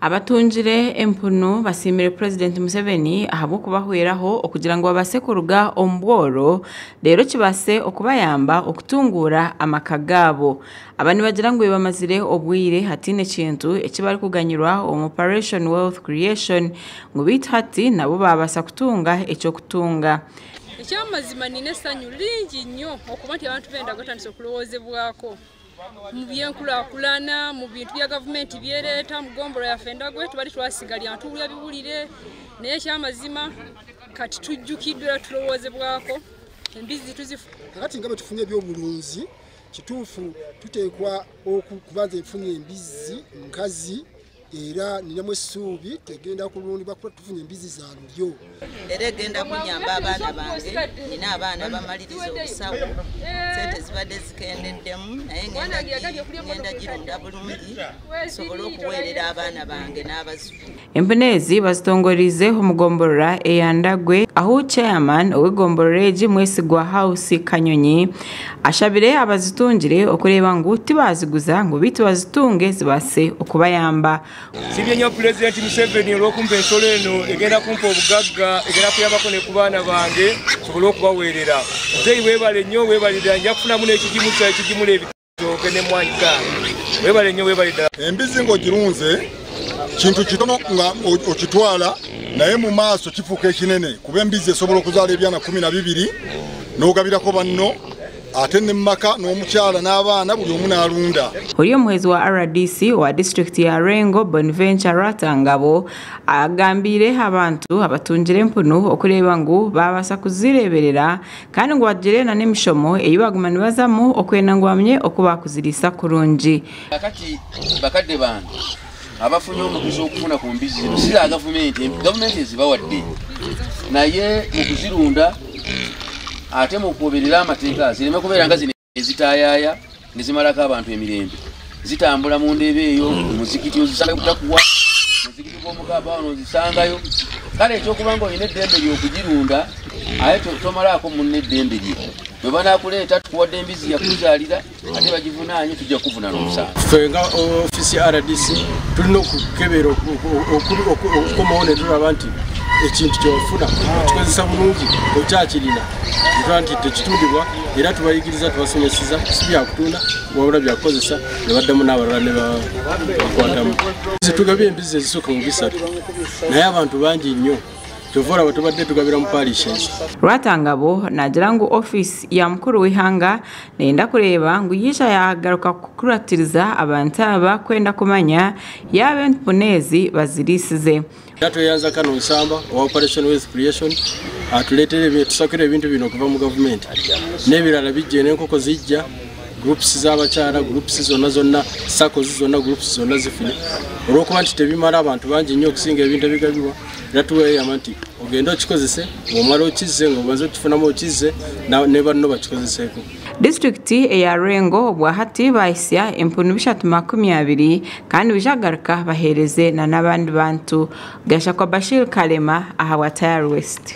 Abatungire empunu basiimire Purezidenti Museveni ahabw'okubahweraho okugira ngu babaase kuruga omu bworo reero kibaase okubayamba okutunguura amaka gaabo. Aba nibagira ngu bamazire obwire hataine kintu eki barikuganyirwa omu Operation Wealth Creation ngu beitu hati nabo baabaasa kutunga eky'okutunga. Ekyamazima nina essanyu lingi nnyo okuba nti abantu b'endago batandise okulowoozebwako mu byenkulakulana mu bintu bya gavumenti byereeta mu gombolola yaffe Endagwe tubali twasigalya ntuwulira biwulire naye ekyamazima kati tujjukiddwa era tulowoozebwako embizzi tuzifu. Kakati nga bwe tufunye ebyobulunzi kituufu tuteekwa okuba nze nfunye embizzi nkazi era ninamu essuubi tegenda kulundibwa kuba tufunye embizzi za lulyo. Era egenda kunyamba abaana bange, nina abaana bamaliriza obusawo, sente zibadde zikendeddemu naye ngenda girunda bulungi nsobole okuweerera abaana bange n'abazzukulu. Empunu ezi bazitongoriize omu gomborora eya Ndagwe ahu chairman ow'egomborora egi Mwesigwa House Kanyonyi ashabire abazitungire okureeba ngu tibaziguza ngu beitu bazitunge zibaase okubayamba. Nsiimye nnyo Pulezidenti Museveni olw'okumpa ensolo eno egenda kumpa obugagga, egenda kuyambako ne ku baana bange nsobole okubaweerera. Muzeeyi weebale nnyo, weebale ddala, nja kufunamu n'ekigimusa ekigimula ebitooke n'emmwaanyi zange. Weebale nnyo, weebale ddala. Embizzi ng'ogirunze kintu kitono nga okitwala naye mu maaso kifuuka ekinene kuba embizzi esobola okuzaala ebyana 12 n'ogabirako banno ate ne mumaka n'omukyala n'abaana buli omu n'alunda. Ori omuhwezi wa rdc owa disiturikiti ya Lwengo, Bonaventure Rwatangabo agambiire abantu abatungire empunu okureeba ngu baabaasa kuzireeberera kandi ngu bagire n'emishomo ei baguma nibazamu okwenda ngu bamanye oku baakuziriisa kurungi. Kakati bakadde bange abafunye omukisa okufuna ku mbizzi zino si za gavumenti, gavumenti ezibawadde naye mu kuzirunda ate mu kugoberera amateeka zireme kubeera nga zino ezitaayaaya ne zimalako abantu emirembe. Zitambula mu ndeeba eyo, mu muzikiti ozisangayo kutakuwa, muzikiti gw'omukaaba wano ozisangayo. Kale ekyokuba nga olina eddembe lye okugirunda aye tomalaako munno eddembe lye. Bwe banaakuleeta tukuwadde embizzi yakuzaalira ate bagivunaanye tujja kukuvuna n'omusango. Ffe nga ofiisi ya RDC tulina okukebera okukomawo ne tulaba nti ekintu kyewafuna okikozesa bulungi okyakirina ntula nti tekitundibwa era tubayigiriza tubasomeseza si byakutunda wabula byakukozesa ne baddamu n'abalala ne bakwatamu. Tugabye embizzi ezisukka mu 3 naye abantu bangi nnyo. Kyova olaba tubadde tugabira mu parishes. Rwatangabo naagira ngu ofiisi ya mukuru w'eihanga neyenda kureeba ngu yaija yagaruka kukuratiriza abantu aba kwenda kumanya yaaba empunu ezi baziriisize. Era tweyanza Kano Nsamba owa Operation Wealth Creation atuleetera tusakira ebintu bino okuva mu gavumenti n'ebirala bijja n'enkoko zijja, groups z'abakyala, groups zonna zonna, SACCOs zonna, groups zonna zifune olw'okuba nti tebimala abantu bangi nnyo okusinga ebintu ebigabibwa. Era tuweeyama nti ogende okikozese ng'omala okizze ng'omaze okukifunamu okizze ne banno bakikozeseeko. Disitulikiti eya Lwengo obwahati bahisya empunu 320 kandi bijagaruka baheereze na n'abandi bantu. Gashakwa Bashir Kalema ahabwa Tayari West.